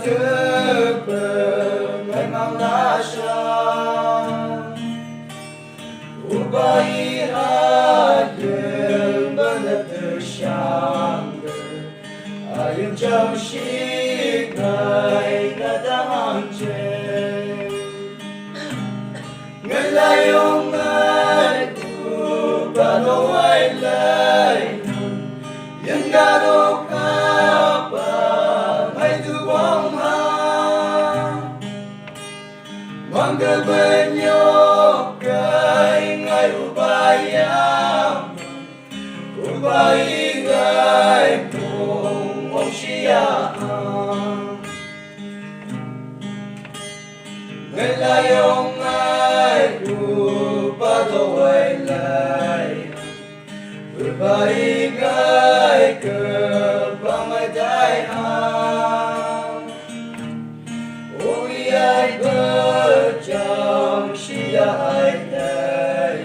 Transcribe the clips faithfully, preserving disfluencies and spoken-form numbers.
Kapa ngai mang la sha. Upa i ha yel bana te shang. Ayung chang shi ngai na ta hang che. Ngai la yong ngai tu ba lo wai lai. Yang ga lo ka ba ngai tu bong ha. Mang ga ba nyok kai ngai u ba yang. U ba i ngai mong mong shi ya. Ngai la yong ngai u ba do wai lai. U ba i ngai ke ba ngai dai ha. O i ai ba chang shi ya ai dai.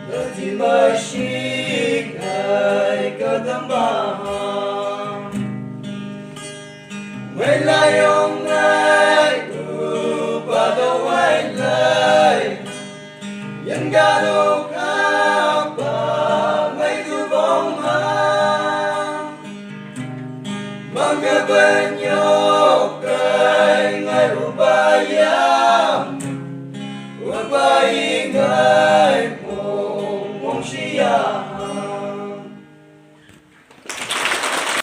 Ba ti ma shi ngai ka dam ba ha. Wai lai ong ngai u ba do wai lai. Yang ga do ka ba ngai tu bong ha. Mang ga ba nyok kai ngai u ba ya.